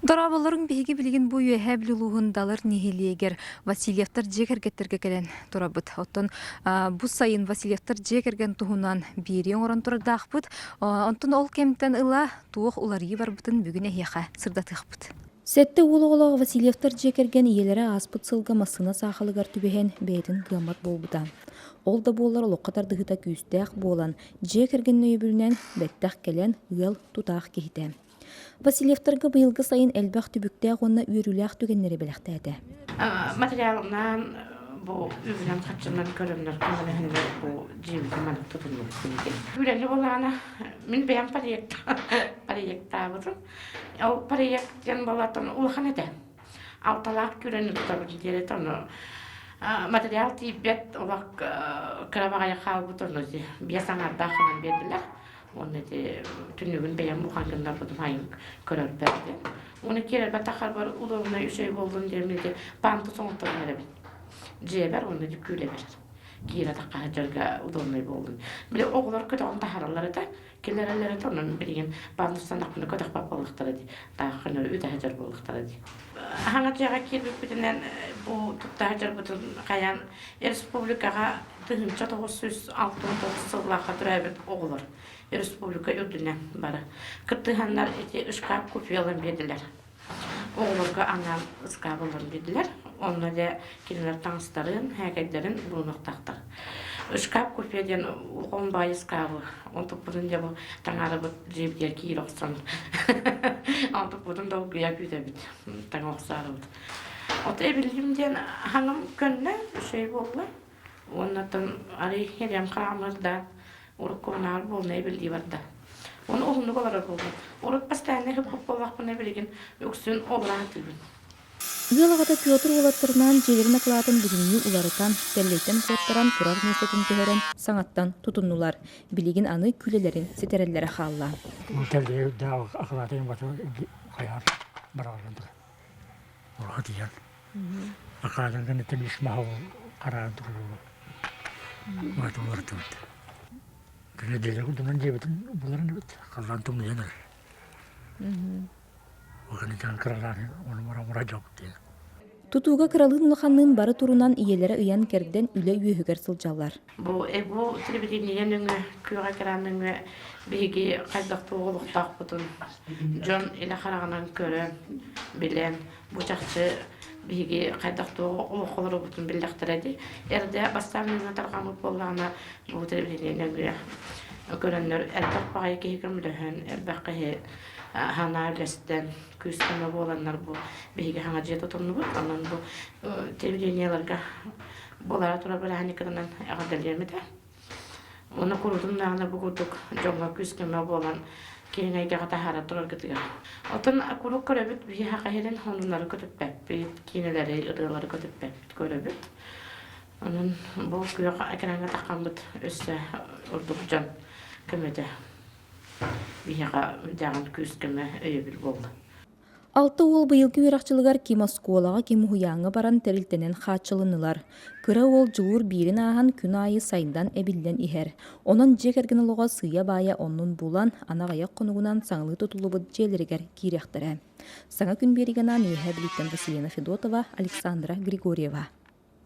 Дорооболоруҥ биһиги билигин бу Үөһээ Бүлүү улууһун Далыр нэһилиэгэр Васильевтар дьиэ кэргэттэргэ кэлэн турабыт. Оттон бу сайын Васильевтар дьиэ кэргэн туһунан биэрии оҥорон турардаахпыт. Онтон ол кэмтэн ыла туох уларыйыы барбытын бүгүн эһиэхэ сырдатыахпыт. Сэттэ уол оҕолоох Васильевтар дьиэ кэргэн ийэлэрэ ааспыт сылга массыына саахалыгар түбэһэн бэйэтин кыаммат буолбута. Ол да буоллар олоххо тардыһыыта күүстээх буолан, дьиэ кэргэнин өйөбүлүнэн бэттэх кэлэн ыал тутаах киһитэ. Васильевтарга быйылгы сайын элбэх түбүктээх уонна үөрүүлээх түгэннэри бэлэхтээтэ. Материалынан бу үбүнэн харчынан көрөннөр көмөлөһөннөр бу дьиэбитин маннык тутуннубут биһиги. Үлэни булаана мин бэйэм проект проектаабытым. Ол проект диэн буолатын улахан этэ. Алталаах күрэн ыттабыт диэри ону материал тиийбэт олох кыра баҕайы хаалбыт ону биэс аҥаардаах ханан биэрдилэр. Уонна ити түннүгүн бэйэм ухан гыннарбытым айын көрөрбөр диэн. Уонна киирэрбэр тахарбар удобнай үчүгэй буоллун диэн ити пандус оҥотторон эрэбин. Дьиэбэр уонна күүлэбэр. Киирэ тахха сылдьарга удобнай буоллун. Били оҕолор көтөҕөн таһаараллар этэ. Киллэрэллэр этэ, онон билигин пандустанахпына көтөхпөт буоллахтара дии. Тааххын үтэ сылдьар буоллахтара дии. Хаҥа дьиэҕэ киирбиппитинэн бу тутта сылдьарбытын хайаан республикаҕа 1969 сыллаахха төрөөбүт оҕолор республика үрдүнэн бары кыттыһаннар ити ыскаап купюлан биэрдилэр. Оҕолорго анаан ыскаап ылан биэрдилэр. Онно дьэ кинилэр таҥастарын, һээкэйдэрин булунуохтаахтар. Ыскаап купе диэн улахан баай ыскаабы онтуппутун дьэ бу таҥарабыт дьиэбитигэр киирэ охсон онтуппутун долгуйа күүтэбит таҥа охсоорубут. Ото эбиллим диэн хаҥым көннө, үчүгэй буолла. Уоннаттан арый ириэм хаамар да, уруккубунааҕар буолунай эбиллии барда. Уонна уһуннук олорор буоллум. Урут постоянно хип-хоп буоллахпына билигин үксүн обураан тыыбын. Ыал аҕата Петр уолаттарынаан дьиэлэрин акылаатын бүтүннүү уларытан, тэллэйтэн куоттаран турар миэстэтин түһэрэн саҥаттан тутуннулар. Билигин аны күлэлэрин ситэрэллэрэ хаалла. Тэллэйи акылаатын хайаар бараллан турар. Урхатыйан. Акаадырган итин үс маһа хараан турулу. Уларытыбыт. Күнэдиэлэ курдунан дьиэбитин буларын эбит. Халлаан тумнуйан эрэр. Оканитан кыралаан ону мара дьок диэн. Тутууга кыралыын улаханныын бары турунан ийэлэрэ ыйан-кэрдэн үлэ үөһүгэр сылдьаллар. Бу бу телевидение нөҥүө, күөх экран нөҥүө биһиги хайдах туох олохтоохпутун дьон илэ хараҕынан көрөн, билэн, бу чахчы биһиги хайдах туох олох олоробутун биллэхтэрэ дии. Эрдэ бастаан нөҥүө тарҕаммыт буоллаҕына, бу телевидение нөҥүө көрөннөр элбэх баҕайы киһи көмөлөһөн, элбэх киһи санаа үлэстэн, күүс-көмө буоланнар бу биһиги саҥа дьиэ тутуннубут. Онон бу телевидениеларга буолара турар бырааһынньыккытынан эҕэрдэлиэм этэ. Уонна куруутун даҕаны бу курдук дьоҥҥо күүс-көмө буолан киэҥ эйгэҕэ таһаара тураргытыгар. Оттон куруук көрөбүт биһиэхэ иһирин сонуннары көтүппэппит, киинэлэри, ырыалары көтүппэппит көрөбүт. Онон бу күөх экраҥҥа таххаммыт өссө ордук дьон көмөтө биһиэхэ даҕан күүс-көмө өйөбүл буолла. Алта уол быйылгы үөрэх дьылыгар ким оскуолаҕа, ким уһуйааҥҥа баран тэрилтэнэн хааччылыннылар. Кыра уол Дьулуур биирин ааһан күн аайы сайдан, эбиллэн иһэр. Онон дьиэ кэргэн олоҕо сыыйа-баайа оннун булан, аны аҕыйах хонугунан саҥалыы тутуллубут дьиэлэригэр киириэхтэрэ. Саҥа күн биэригэ анаан Үөһээ Бүлүүттэн Василина Федотова, Александра Григорьева.